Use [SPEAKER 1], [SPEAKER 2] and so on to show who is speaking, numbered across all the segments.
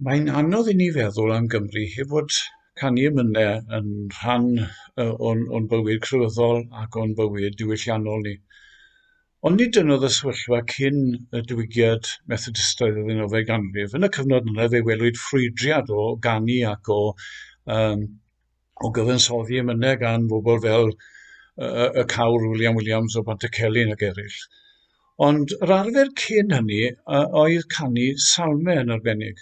[SPEAKER 1] Mae'n anodd i ni feddwl am Gymru heb fod canu emynau yn rhan o'n, o'n bywyd crefyddol ac o'n bywyd diwylliannol ni. Ond nid dyna oedd y sefyllfa cyn y diwygiad Methodistaidd y ddeunawfed ganrif. Yn y cyfnod yna fe welwyd ffrwydriad o ganu ac o um, o gyfansoddi emynau gan bobl fel y, y cawr William Williams o Bantycelyn ac eraill. Ond yr arfer cyn hynny oedd canu salmau yn arbennig.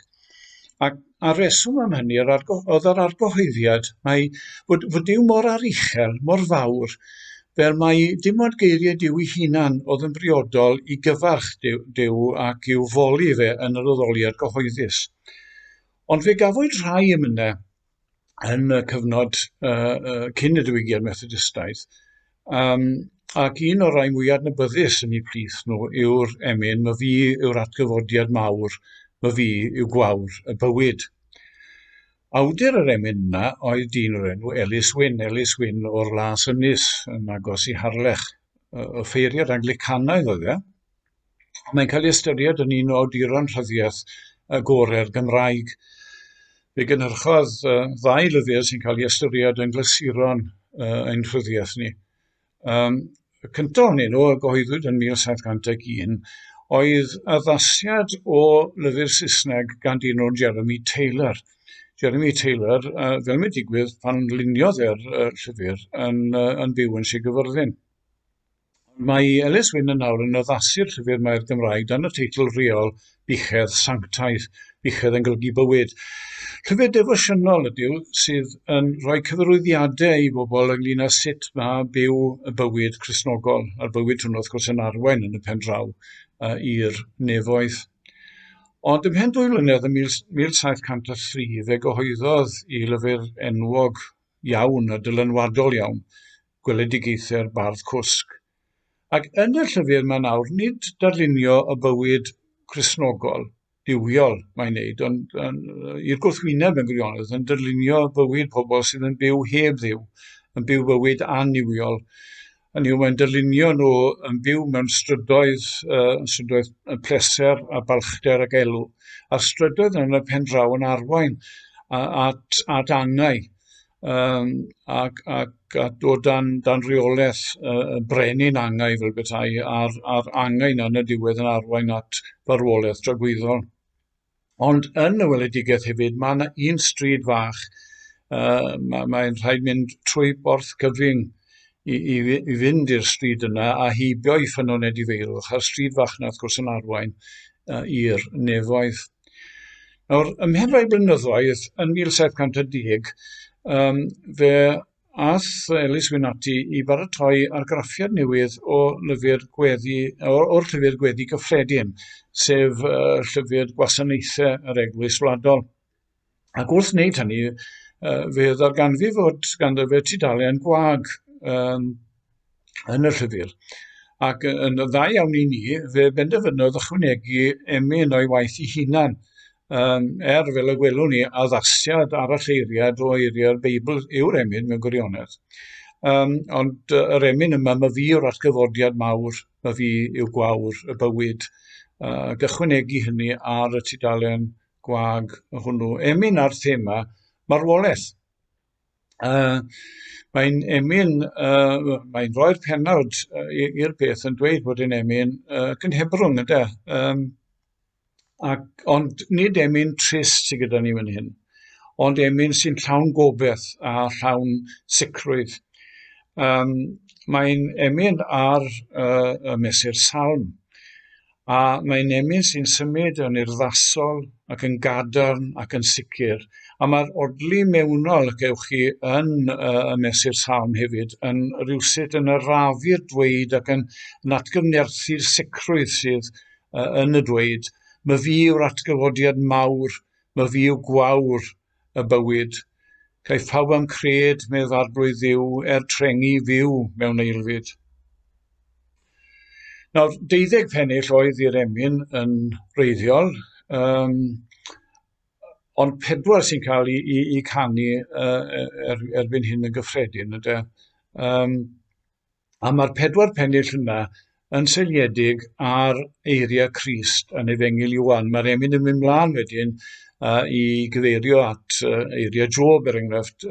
[SPEAKER 1] Ac a reswm am hynny yr argo, oedd yr argyhoeddiad mae fod, fod Duw mor aruchel, mor fawr, fel mai dim ond geiriau Duw ei hunan oedd yn briodol i gyfarch Duw, Duw ac i'w foli fe yn yr addoliad gyhoeddus. Ond fe gafwyd rhai emynau yn y cyfnod uh, uh, cyn y diwygiad Methodistaidd. Um, ac un o'r rhai mwyaf adnabyddus yn eu plith nhw yw'r emyn "Myfi yw'r atgyfodiad mawr, myfi yw gwawr y bywyd". Awdur yr emyn yna oedd dyn o'r enw Ellis Wyn, Ellis Wyn o'r Las Ynys yn agos i Harlech. Y ffeiriad Anglicanaidd oedd e. Mae'n cael ei ystyried yn un o awduron rhyddiaith y gorau'r Gymraeg. Fe gynhyrchodd ddau lyfr sy'n cael ei ystyried yn glasuron ein rhyddiaith ni. Um, y cyntaf ohonyn nhw, a gyhoeddwyd yn 1701, oedd addasiad o lyfr Saesneg gan dyn o'r Jeremy Taylor. Jeremy Taylor, uh, fel mae'n digwydd, pan luniodd e'r uh, llyfr yn, uh, yn byw yn Sir Gyfyrddin. Mae Ellis Wyn yn awr yn addasu'r llyfr mae'r Gymraeg dan y teitl reol Buchedd Sanctaidd, buchedd yn golygu bywyd. Llyfr defosiynol ydyw sydd yn rhoi cyfarwyddiadau i bobl ynglyn â sut mae byw y bywyd Cristnogol, a'r bywyd hwnnw wrth gwrs yn arwain yn y pen draw uh, i'r nefoedd. Ond ymhen dwy flynedd ym 1703 fe gyhoeddodd i lyfr enwog iawn a dylanwadol iawn, gweledigaethau'r bardd cwsg. Ac yn y llyfr mae nawr, nid darlunio y bywyd Cristnogol, duwiol mae'n neud, ond i'r gwrthwyneb yn gwirionedd, yn darlunio bywyd pobl sydd yn byw heb Dduw, yn byw bywyd annuwiol. Hynny yw, mae'n darlunio nhw yn byw mewn strydoedd, uh, strydoedd pleser a balchder ac elw. A'r strydoedd yn y pen draw yn arwain at, at angau um, ac, ac, a dod dan, dan reolaeth uh, brenin angau fel bethau, a'r, a'r angau yna yn y diwedd yn arwain at farwolaeth dragwyddol. Ond yn y weledigaeth hefyd, mae yna un stryd fach, uh, mae'n mae rhaid mynd trwy Borth Cyfyng i, i, i fynd i'r stryd yna a heibio i ffynnon edifeirwch, a'r stryd fach yna wrth gwrs yn arwain uh, i'r nefoedd. Nawr, ymhen rhai blynyddoedd, yn 1710, um, fe ath Elis Wyn ati i baratoi argraffiad newydd o lyfr gweddi, o'r llyfr gweddi gyffredin, sef uh, llyfr gwasanaethau yr Eglwys Wladol. Ac wrth wneud hynny, uh, fe ddarganfu fod ganddo fe tudalen gwag um, yn y llyfr. Ac yn dda iawn i ni, fe benderfynodd ychwanegu emyn o'i waith ei hunan. Um, er, fel y gwelwn ni, addasiad aralleiriad o eiriau'r Beibl yw'r emyn mewn gwirionedd. Um, ond yr emyn yma, mae fi yw'r atgyfodiad mawr, mae fi yw gwawr y bywyd. Uh, ac ychwanegu hynny ar y tudalen gwag hwnnw. Emyn ar thema marwolaeth. Uh, mae'n emyn, uh, mae'n rhoi'r penawd uh, i'r peth yn dweud bod yn emyn uh, cynhebrwng, ynde? Um, ac, ond nid emyn trist sydd gyda ni fan hyn, ond emyn sy'n llawn gobeith a llawn sicrwydd. Um, mae'n emyn ar uh, y mesur salm. A mae'n emyn sy'n symud yn urddasol ac yn gadarn ac yn sicr. A mae'r odli mewnol y gewch chi yn uh, y mesur salm hefyd yn rhywsut yn arafu'r dweud ac yn, yn atgyfnerthu'r sicrwydd sydd uh, yn y dweud. Mae fi yw'r atgyfodiad mawr, mae fi yw gwawr y bywyd. Caiff pawb am cred, medd arglwydd Dduw, er trengi fyw mewn eilfyd. Nawr, deuddeg pennill oedd i'r emyn yn wreiddiol, um, ond pedwar sy'n cael ei, ei, ei canu uh, er, erbyn hyn yn gyffredin. Ynde? Um, A mae'r pedwar pennill yna yn seiliedig ar eiriau Crist yn Efengyl Ioan. Mae'r emyn yn mynd mlaen wedyn i gyfeirio at eiriau Job, er enghraifft,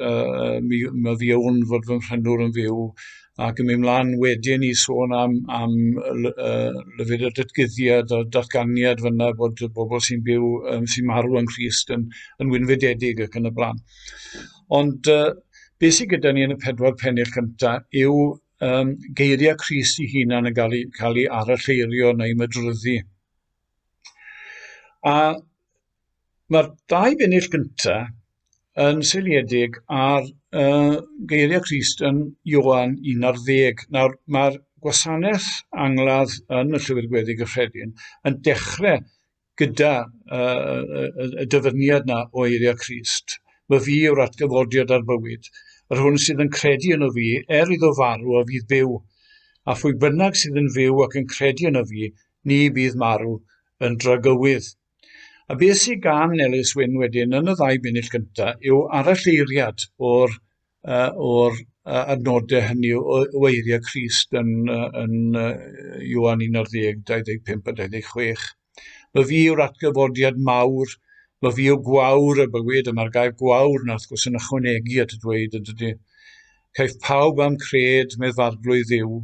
[SPEAKER 1] mi, mi fi awn fod fy mhrynwr yn fyw, ac yn mynd mlaen wedyn i sôn am, am lyfr y datguddiad a datganiad fyna bod y bobl sy'n byw, sy'n marw yn Nghrist yn, yn wynfydedig ac yn y blaen. Ond beth sydd gyda ni yn y pedwar pennill cyntaf yw um, geiriau Crist ei hunan yn cael ei, cael ei aralleirio neu mydryddu. A mae'r ddau bennill gyntaf yn seiliedig ar uh, geiriau Crist yn Ioan 11. Nawr, mae'r gwasanaeth angladd yn y Llyfr Gweddi Gyffredin yn dechrau gyda uh, y, y dyfyniad na o eiriau Crist. Mae fi yw'r atgyfodiad a'r bywyd. Yr hwn sydd yn credu yno fi, er iddo farw a fydd byw. A phwy bynnag sydd yn fyw ac yn credu yno fi, ni bydd marw yn dragywydd. A beth sydd gan Elis Wyn wedyn yn y ddau bennill gyntaf yw aralleiriad o'r, uh, or uh, adnodau hynny o, o eiriau Crist yn, uh, yn uh, Ioan 11, 25 a 26. Mae fi yw'r atgyfodiad mawr, mae fi yw gwawr y bywyd, a mae'r gair gwawr na wrth gwrs yn ychwanegu at y dweud yn dydy. Caiff pawb am cred, medd farglwydd Dduw,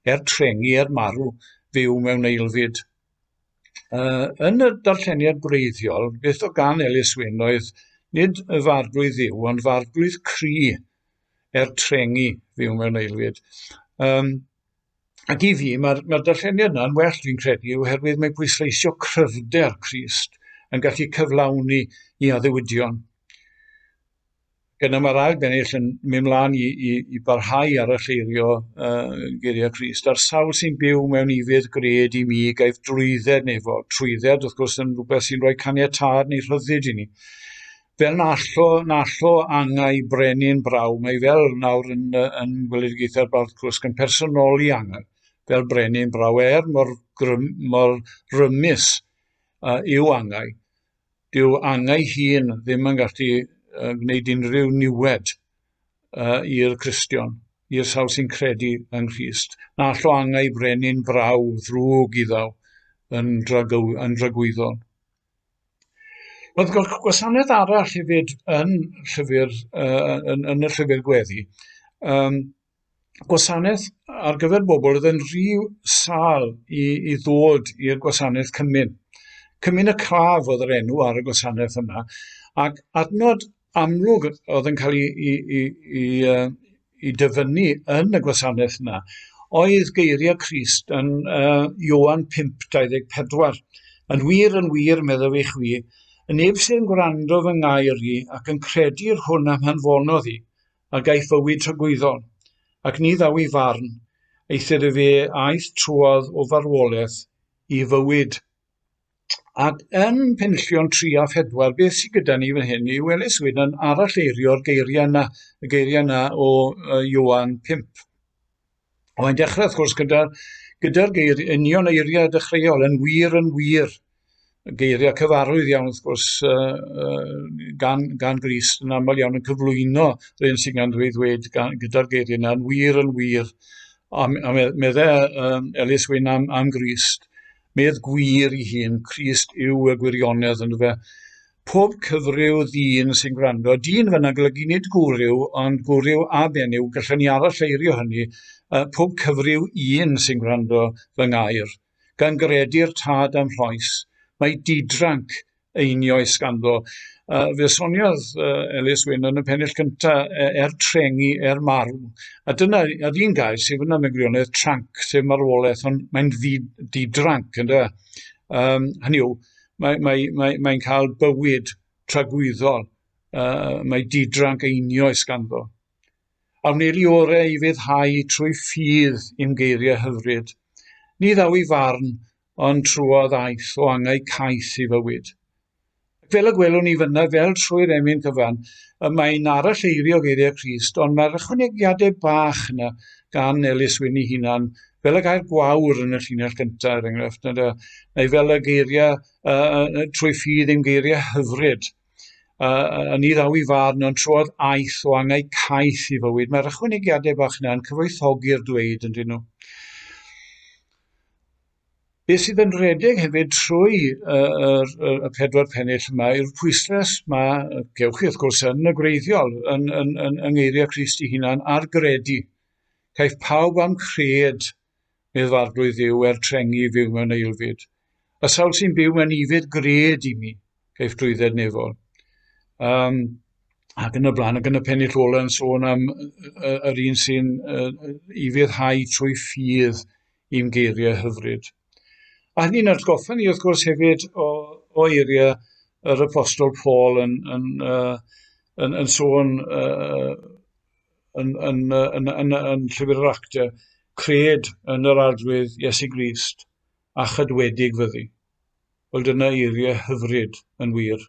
[SPEAKER 1] er trengi, er marw, fyw mewn eilfyd. Uh, yn y darlleniad gwreiddiol, beth o gan Elis Wyn oedd nid y farglwydd Dduw, ond farglwydd cri er trengi fyw mewn eilfyd. Um, ac i fi, mae'r mae darlleniad yna yn well, dwi'n credu, oherwydd mae'n pwysleisio cryfder Crist yn gallu cyflawni i addewidion. Gyda mae'r ail bennill yn mynd mlaen i, i, i barhau ar y lleirio uh, geiriau Crist. A'r sawl sy'n byw mewn ufudd gred i mi gaiff drwydded neu fod. Trwydded, wrth gwrs, yn rhywbeth sy'n rhoi caniatâd neu rhyddid i ni. Fel na allo, na allo angau brenin braw, mae fel nawr yn, yn weledigaethau'r bardd cwsg yn personoli angau fel brenin braw, er mor, grym, mor rymus uh, yw angau. Dyw angau hun ddim yn gallu uh, gwneud unrhyw niwed uh, i'r Cristion, i'r sawl sy'n credu yng Nghrist. Na allo angau brenin braw ddrwg iddaw yn, dragyw, yn dragwyddol. Roedd gwasanaeth arall hefyd yn, llyfr, uh, yn, yn y llyfr gweddi. Um, gwasanaeth ar gyfer bobl oedd yn rhy sâl i, i ddod i'r gwasanaeth cymun. Cymun y claf oedd yr enw ar y gwasanaeth yma, ac adnod amlwg oedd yn cael ei, ei, ei, ei, ei dyfynnu yn y gwasanaeth yna oedd geiriau Crist yn uh, Ioan 5:24. Yn wir, yn wir, meddaf i chwi, y neb sy'n gwrando fy ngair i ac yn credu'r hwn am hanfonodd i, a gaiff fywyd tragwyddol, ac ni ddaw i farn, eithr efe aeth trwodd o farwolaeth i fywyd. Ac yn penillion 3 a 4, beth sydd gyda ni fan hyn yw Elis Wyn yn aralleirio'r geiriau yna, y geiriau yna o Ioan 5. Ond mae'n dechrau, wrth gwrs, gyda'r gyda geir, union eiriau dechreuol, yn wir, yn wir. Geiriau cyfarwydd iawn, wrth gwrs, uh, uh, gan, gan Grist yn aml iawn yn cyflwyno yr un sy'n gan dweud ddweud gyda'r geiriau yna, yn wir, yn wir. A, a meddai um, Elis Wyn am, am Grist, medd gwir i hun, Crist yw y gwirionedd yn fe. Pob cyfryw ddyn sy'n gwrando, dyn fyna golygu nid gwryw, ond gwryw a benyw, gallwn ni aralleirio hynny, uh, pob cyfryw un sy'n gwrando fy ngair, gan gredu'r tad am rhoes, mae didranc einioes ganddo. Uh, fe soniodd uh, Elis Wyn yn y pennill cyntaf, er trengi, er marw. A dyna, yr un gair sydd fyna mewn gwirionedd, tranc, sef marwolaeth, ond mae'n ddidranc, ynddo? Um, hynny yw, mae, mae, mae, mae'n cael bywyd tragwyddol, uh, mae didranc einioes ganddo. A wneir i orau i fyddhau trwy ffydd i'm geiriau hyfryd. Ni ddaw i farn, ond trwodd aeth o angau caeth i fywyd. Fel y gwelwn ni fyna, fel trwy'r emyn cyfan, y mae'n aralleirio geiriau Crist, ond mae'r ychwanegiadau bach yna gan Elis Wyn ei hunan, fel y gair gwawr yn y llinell gyntaf, er enghraifft, neu, neu fel y geiriau uh, trwy ffydd ein geiriau hyfryd, uh, ni ddaw i farn, ond trodd aeth o angau caeth i fywyd. Mae'r ychwanegiadau bach yna yn cyfoethogi'r dweud, yn dyn nhw. Beth sydd yn rhedeg hefyd trwy y, y, y, y pedwar pennill yma yw'r pwyslais ma, gewch chi wrth gwrs yn y gwreiddiol, yn, yn, yn, yng ngeiriau Crist ei hunan, ar gredu. Caiff pawb am cred, medd farglwydd Dduw, er trengi i fyw mewn eilfyd. Y sawl sy'n byw mewn ifyd gred i mi, gaiff drwydded nefol. Um, ac yn y blaen, ac yn y pennill ola yn sôn am yr un sy'n uh, ufuddhau trwy ffydd i'n geiriau hyfryd. A hynny'n atgoffa ni, wrth gwrs, hefyd o, o eiriau yr Apostol Paul yn, yn, uh, yn, yn sôn uh, yn, yn, yn, yn, yn Llyfr yr Actau, cred yn yr Arglwydd Iesu Grist a chydwedig fyddi. Wel, dyna eiriau hyfryd yn wir.